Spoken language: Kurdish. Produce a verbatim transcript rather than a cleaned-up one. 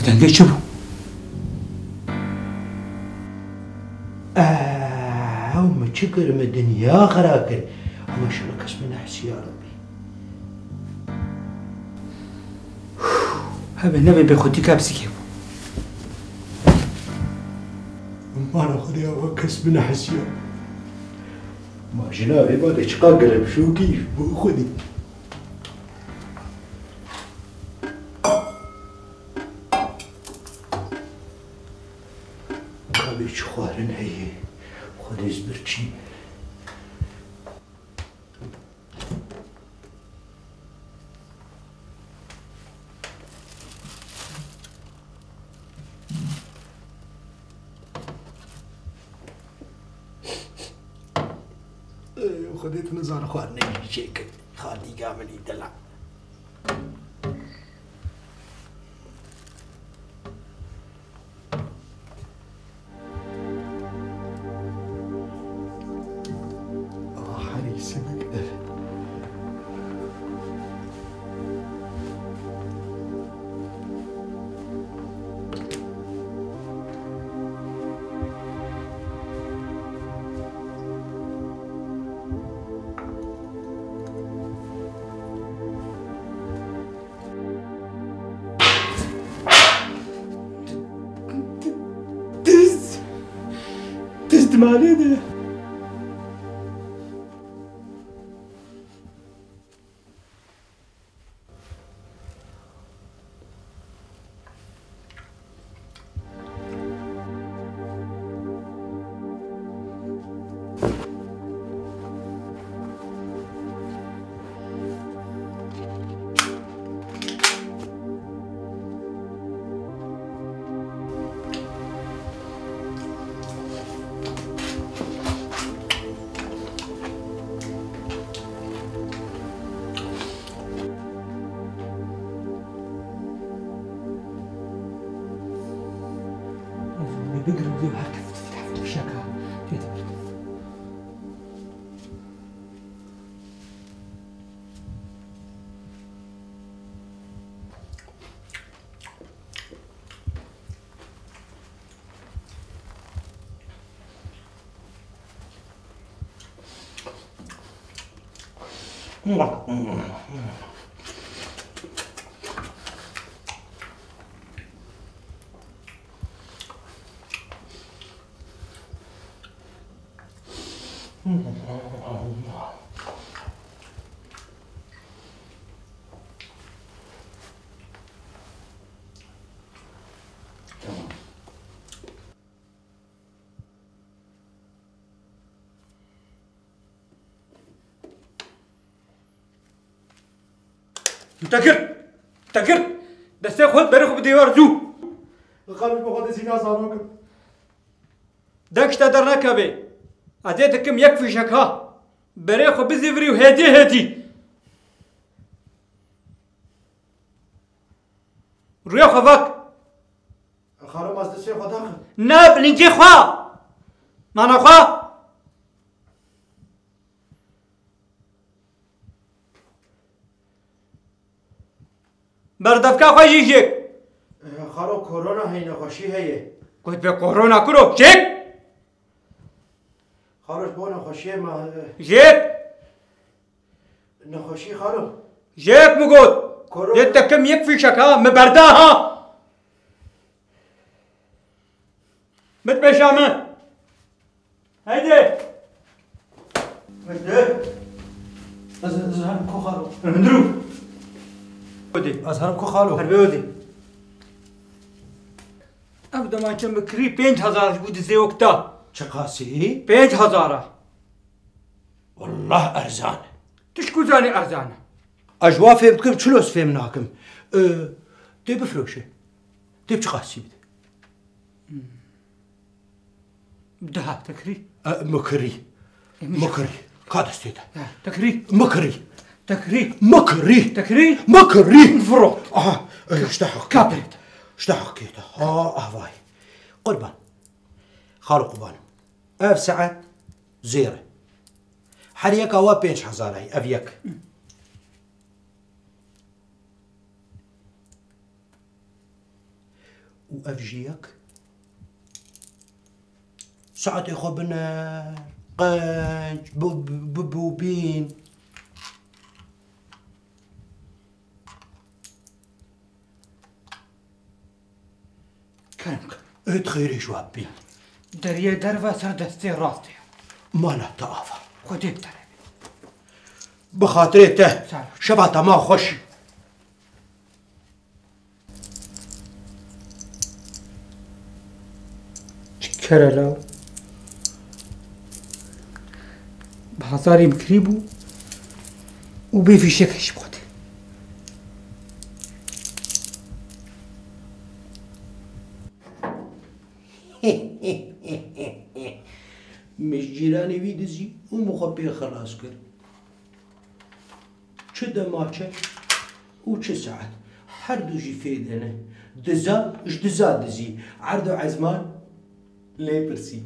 Dengê çi bû? Ew min çi kir, min dinya xera kir. Ama şunu kes min nehsî ya Rabbî. Hebe nebe bê xwedî ka bisikê bû. Mala Xwedê ya kes min nehsî ya. Ma jina vê badê çiqa girem şokî bo Xwedî. Ka bê çi xwarin heye, Xwedê ez birçîm. Ey, Xwedê tu nizane xwarinê jî çêkir. Xalîga min î dila. Ah, herî sinik ev. Tiz. Tiz di malê de. Bigirin diyor, her tef tef tef tef şaka. Diyor, diyor. Te girt! Te girt! Destê xwe berê xwe bi dêwar zû! Xalû, ji bo Xwedê zîna zano kim. Deng ji te dernekeve. Ez ê dikim yek fîşek ha. Berê xwe bizîvirî û hêdî hêdî. Rûyê xwe vak. Xalo, ma ez destê xwe daxim. Ne, bi lingê xwe. Mana xwe. Berdevka xwe jî jêk. Xalo, korona heye, nexweşî heye. Got be korona kuro, jêk. Xalo, ji bo nexweşiyê me. Jêk. Nexweşî xalo. Jêk mi got. Korona. Dê tekim yek fîşek ha, mi berda ha. Mit pêşa min. Heydi. Heydi. Ez, ez herim ku xalo. Hundirû. Odê. Ez herim ku xalo. Her bê odê. Ev dema çi mi kirî pênc hezar ji bo dizê wekta. Çiqasî? Pênc hezar a. Wallah erzan e. Tu ji ku zanî erzan e? Ez ji wa fêm dikim, çilo ez fêm nakim. Ee, tê bifroşe. Tê bi çiqasî bide. Daha, te kirî? E, mi kirî. E, mi Mi kirî. Ka destê de. Ha, te kirî? Mi kirî. Te kirî? Mi kirî. Te kirî? Mi kirî. Viro. Aha, e, işte hak. Kapê. İşte hak. Ha, avay. Qurban. Xalo qurban. Ev saet zêr e. Her yeka wa pênc hezar ay, ev yek. Hı. Ev jî yek. Saetê xwe biner, qenc, bi, bi, bi, bobîn. Kerem ke. Ê, xêrê ji we bî. Deriyê derve ser destê rastê. Mala te ava. Xwedê bi te re be. Bi xatirê te. Sağ ol. Şeva te ma xweş. Çi kere law. Bazarê min kirî bû û bê fîşekê jî bixwete. Min ji cîranê wî dizî û min xwe pê xilas kir. Çi demaçe û çi saet, her du jî fêde ne. Diza ji diza dizî, erd û ezman lê pirsî.